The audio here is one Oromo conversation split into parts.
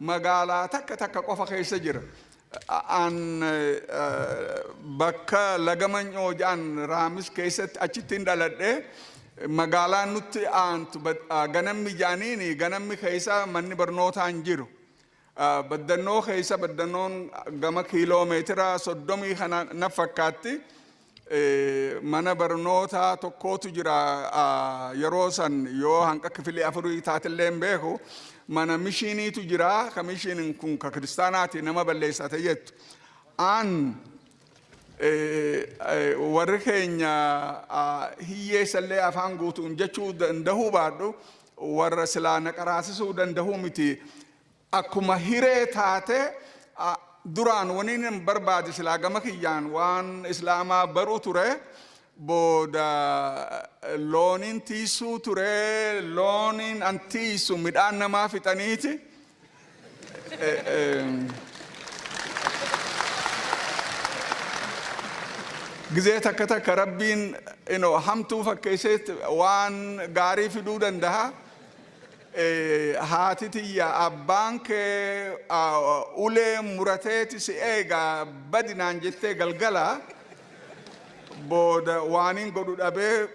Magaalaa takka takka qofa keessa jira. An bakka Laga Manyoo jedhan Raamis keessatti achitti hin dhaladhe. Magaalaan nutti aantu Ganammi jedhaniini, Ganammi keessa manni barnootaa hin jiru. Baddannoo keessa, Baddannoon gama kiiloomeetira 30 kana na fakkaatti. Mana barnootaa tokkootu jira, yeroo san yoo hanqa kifilii afurii taatellee hin beeku. Mana mishiiniitu jira, ka mishiiniin kun ka kiristaanaati, nama balleessaa ta'e jettu. An warri keenya hiyyeessallee afaan guutuun jechuu dandahuu baadhu, warra silaa na qaraasisuu dandahuu miti. Akkuma hiree taate, duraan waniin hin barbaade silaa gama kiyyaan waan islaamaa baruu ture. Booda looniin tiisuu ture, looniin an tiisu midhaan namaa fixaniiti. Gizee takka takka Rabbiin hamtuu fakkeesseet waan gaarii fiduu danda'a. Haati tiyya, "Abbaan kee ulee murateeti si eega, badi," naan jettee galgala. Booda waaniin godhu dhabee,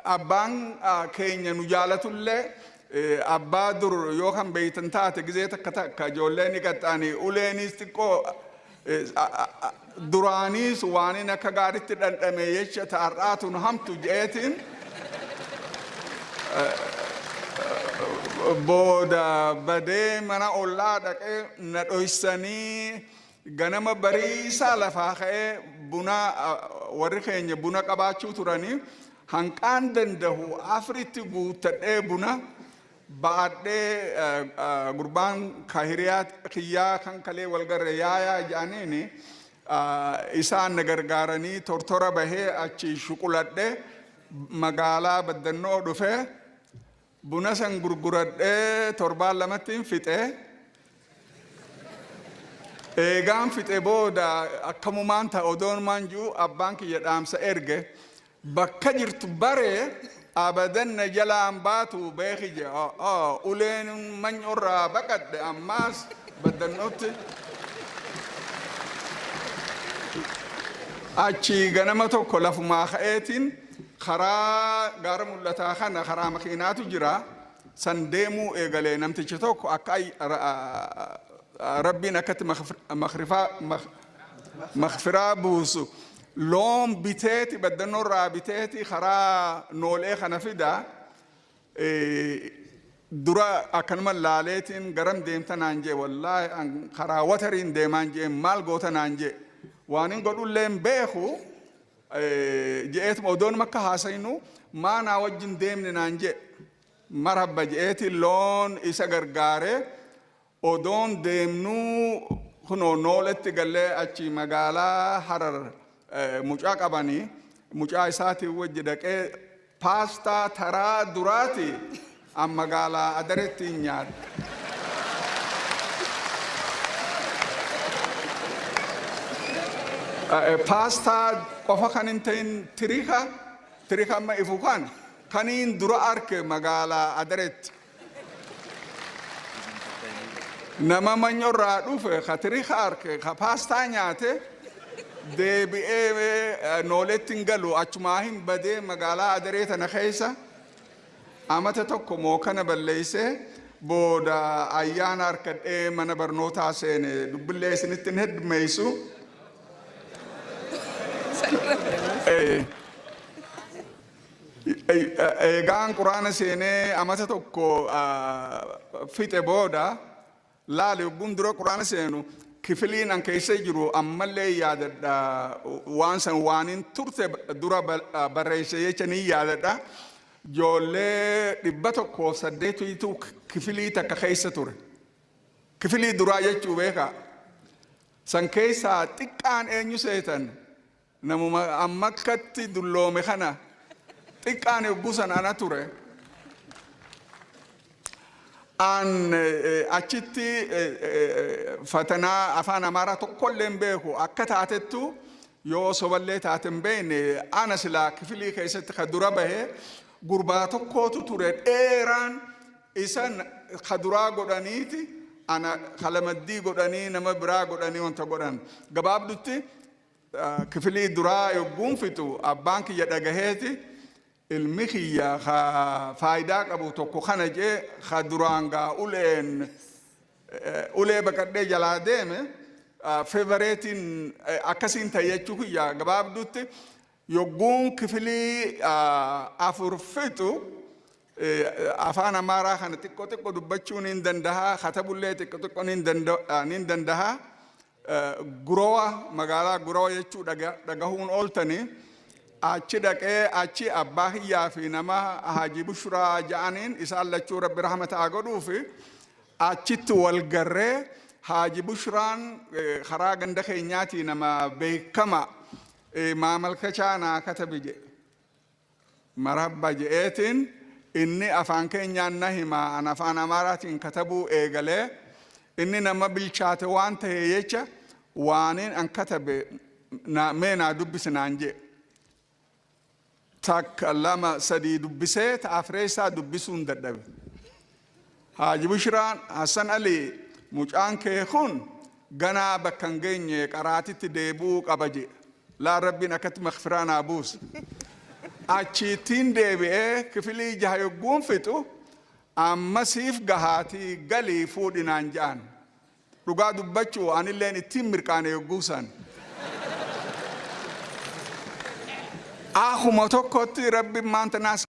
abbaan keenya nu jaalatullee, abbaa dur yoo kan beeytan taate, gizee takka takka ijoollee ni qaxxaanii, uleenis xiqqoo duraaniis waaniin akka gaaritti dhandhame jecha taar'aatun hamtu je'eetiin, booda badee mana ollaa dhaqee na dhoysanii. Ganama bariisaa lafaa ka'ee buna, warri keenya buna qabaachuu turanii, hanqaan dandahu afritti guuttadhee buna ba'adhee, gurbaan ka hiriyaa kiyyaa kan kalee wal garre yaayaa jedhaniini isaan na gargaaranii tortora bahee achi shuquladhee magaalaa Baddannoo dhufee buna san gurguradhee torbaan lamattiin fixee. Eegaan fixe booda akkamumaan ta'a odoon jiru, abbaan kiyya dhaamsa erge, "Bakka jirtu baree, abadan na jalaan baatu beeki," je. Uleen Manyorraa baqadhe ammaas Baddannootti. Achi ganama tokko lafumaa ka'eetiin karaa gaara mul'ataa kana, karaa makiinaatu jira, san deemuu eegalee. Namtichi tokko akka Rabbiin akkatti makfiraa buusu, loon biteeti, Baddannoorraa biteeti karaa Noolee kana fida. Dura akkanuma laaleetiin, "Garam deemta?" naan jee. "Wallaahi karaa Watariin deemaan," jee. "Maal goota?" naan jee. "Waan hin godhullee hin beeku," je'eetuma odoon akka haasayinu, "Maa naa wajjin deemne?" naan jee. "Marhaba," je'eeti loon isa gargaaree odoon deemnuu kunoo Nooletti gallee, achi magaalaa Harar mucaa qabanii, mucaa isaatiin wajji dhaqee paastaa taraa duraati an magaalaa Adaretti hin nyaadhe. Paastaa qofa kan hin ta'in, tirika tirika amma ifu kan kaniin dura arke magaalaa Adaretti. Nama Manyorraa dhufe ka tirika arke, ka paastaa nyaate deebi'ee Nooletti hin galu. Achumaa hin badee magaalaa Adaree tana keessa amata tokko mookana balleessee, booda ayyaana harkadhee mana barnootaa seene. Dubbillee isinitti hin heddummeessu. Eegaan Quraana seenee amata tokko fixe booda, laali, yogguun dura Quraana seenu kifiliin an keessa jiru ammallee yaadadha. Waan san waanin turte dura barreesse jecha ni yaadadha. Ijoollee 108tu kifilii takka keessa ture. Kifilii duraa jechuu beekaa. San keessaa xiqqaan eenyu seetan? Namuma amma akkatti dulloome kana xiqqaan yogguu san ana ture. An achitti fatanaa afaan Amaaraa tokkollee hin beeku. Akka taatettu yoo soballee taate hin beekne, ana silaa kifilii keessatti ka dura bahe. Gurbaa tokkootu ture dheeraan, isan ka duraa godhaniiti. Ana kalamaddii godhanii nama biraa godhanii wanta godhan. Gabaabdutti kifilii duraa yogguun fixu abbaan kiyya dhagaheeti, ilmi kiyya ka faayidaa qabu tokko kana jee, ka duraan gaa uleen ulee baqadhee jalaa deeme favoriteiin akkasiin ta'e jechuu kiyya. Gabaabdutti yogguun kifilii 4 fixu afaan Amaaraa kana xiqqoo xiqqoo dubbachuu niin dandahaa, katabullee xiqqoo xiqqoo niin dandahaa. Gurowa, magaalaa Gurowa jechuu dhagahuun ooltanii, achi dhaqee achi abbaa kiyyaa fi nama Haji Bushraa ja'aniin, isaan lachuu Rabbi rahmata haa godhuu fi, achitti wal garree. Haji Bushraan karaa ganda keenyaatii nama beekama. Maamalkachaa naa katabi jedhe. Marabba je'eetiin inni afaan keenyaan na hima, an afaan Amaaraatiin katabuu eegalee. Inni nama bilchaate waan ta'e jecha waaniin an katabe mee naa dubbisi naan jedhe. Takka, lama, sadii dubbisee ta afreessaa dubbisuun dadhabe. Haaji Bushraan, "Hassan Ali, mucaan kee kun ganaa bakka hin geenye, qaraatitti deebi'uu qaba," jedhe. Laa, Rabbiin akkatti makfiraa naa buuse. Achiittiin deebi'ee kifilii 6 yogguun fixu, "Ammasiif gahaatii galii fuudhinaan," ja'an. Dhugaa dubbachuu anilleen ittiin mirqaane yogguu san. Akkuma tokkotti Rabbi maanta naas